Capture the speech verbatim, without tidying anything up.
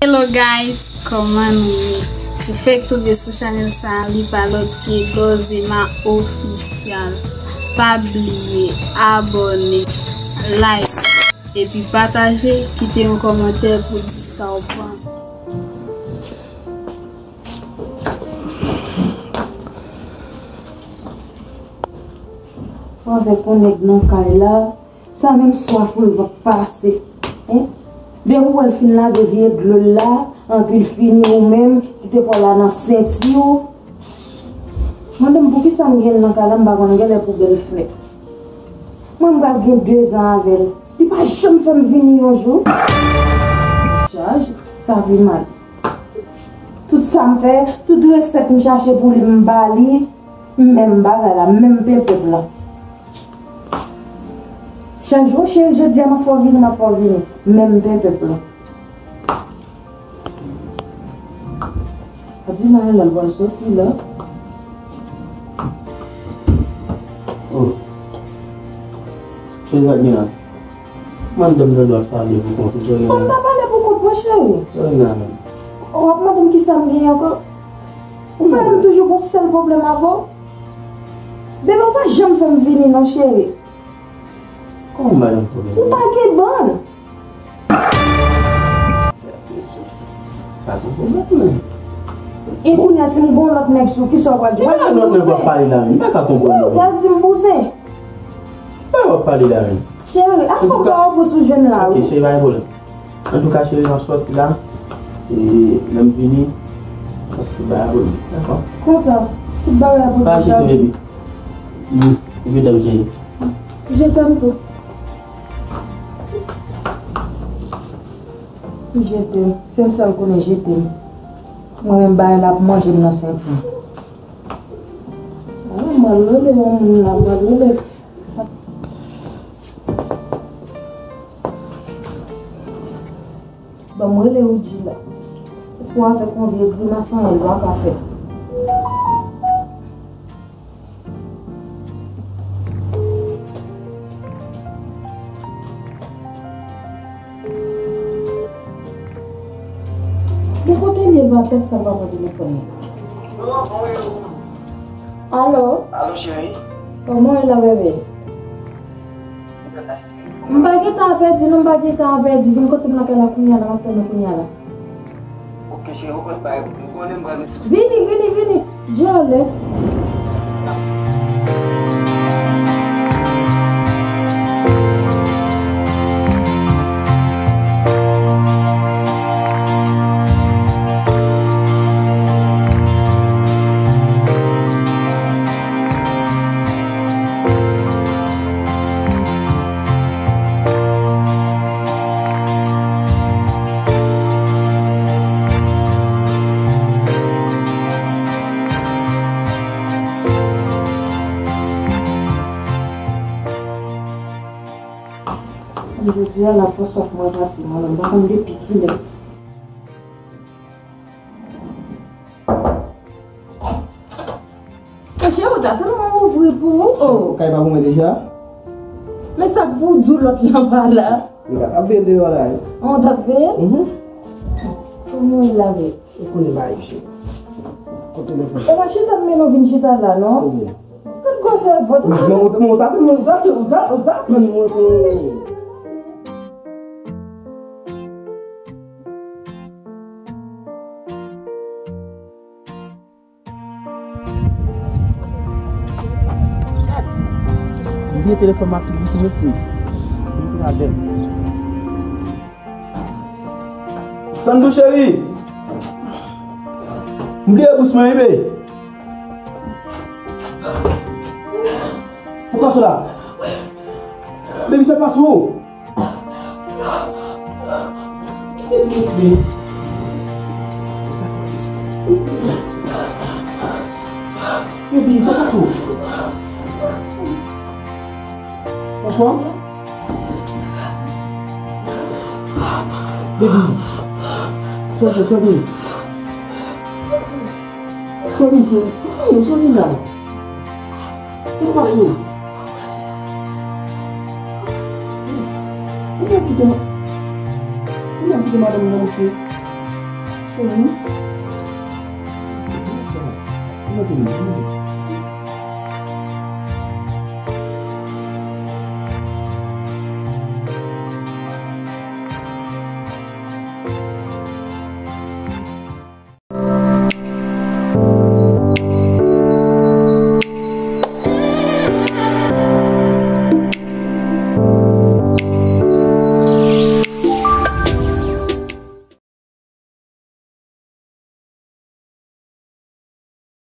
Hello guys, kòman nou ye? Si w fèk tonbe sou chanèl sa a, li pa lòt ke Dozema Official. Pa bliye abòne, like, epi pataje, kite yon kòmantè pou di sa w panse. Avèk yon nèg nan kay la, sa menm swaf ou l p ap pase. Hein? Depi w wè l fin lage vye dlo l la, anpi l fini ou menm, kite pa w la nan senti w. Mande m poukisa m gen l nan kay la, m pa konn genlè pou bèl fè. Mwen m pral gen dezan avè l. Li pa janm fè m vini yon jou. Chaj, sa pi mal. Tout sa m fè, tout resèt m chache pou li, m ba li, menm bagay la, menm penpèp la. Chak jou, cheri, jodi a m ap fè w vini, m ap fè w vini, menm penpèp la. A di nan lè l pral soti la. Oh. Cheri, sa k gen la? Mandan m nan dwa pale pou kont ou, sa w gen la? Fò m ta pale pou kont mwen, cheri. Sa w gen la menm? W ap mande m kisa m genyen ankò? Ou konnen m toujou gon sèl pwoblèm avè w. Bebe, ou pa janm fè m vini non, cheri. Kòman m pa janm fè w vini? Ou pa gen bann. Sa se yon pwoblèm menm. E kounye a, si m gon lòt nèg sou, kisa w pral di? Ki lòt nèg w ap pale la menm? M pa ka konprann non. Wi, w pral di m bouzen. Ki bagay w ap pale la menm? Cheri, a fò w pa wè sou jèn la, wi. Ok, cheri, pa gen pwoblèm. Antouka, cheri, m ap sòti la. E lè m vini, paske bagay a pwoblèm, dakò? Konsa, tout bagay a pwoblèm. Pa jete, baby. Mm, je t'aime, cheri. Je t'aime tou. Je t'aime. Se m sèl konnen je t'aime. Mwen menm bagay la ap manje m nan senti. Ah, m al rele yon moun la, m al rele. Ban m rele Oudji la. Paske w avèk yon vye grimas anyen l pa ka fè. Bon, kote l ye la, tèt sa pa pran telefòn nan. Alo? Alo, cheri. Kòman w ye la, bebe? M pa gen tan a pèdi, non, m pa gen tan a pèdi. Vin kote m nan kay la kounye a la, m ap tann ou kounye a la. Ok, cheri, ou konn bay, ou konnen m pral. Vini, vini, vini. Djòlè. Jodi a, la fòs pa fè mwen pase, mwen menm, m pa konn depi kilè. Monchè, ou ta tèlman ouvri pou ou, oh. Kay pa pou mwen deja? Men sa k pou di w lòt lan pa la? Mwen t ap veye l deyò la, wi. An, w t ap veye l? Mhm. Kòman w lave? Ou konnen bagay, cheri. Kote telefòn? E pa chita m mennen w vin chita la, non? Kote? Tout gwosè vant ou. Men ou ta, men ou ta, ou ta, ou ta, ou ta, men ou, ou. Bliye telefòn m ak tout bouton yo, se vin avè m. Sandou cheri, m bliye bous mwen, wi, bebe. Poukisa w la? Baby, sa k pase w? Ki tris li? Baby, sa k pase w? Anfòm? Baby, sòti, sòti. Sòti, sòti. Sòti, sòti la. Sa k pase w? Ou pa kite ma-, ou pa kite madanm nan, mesye. Mwen te mwen.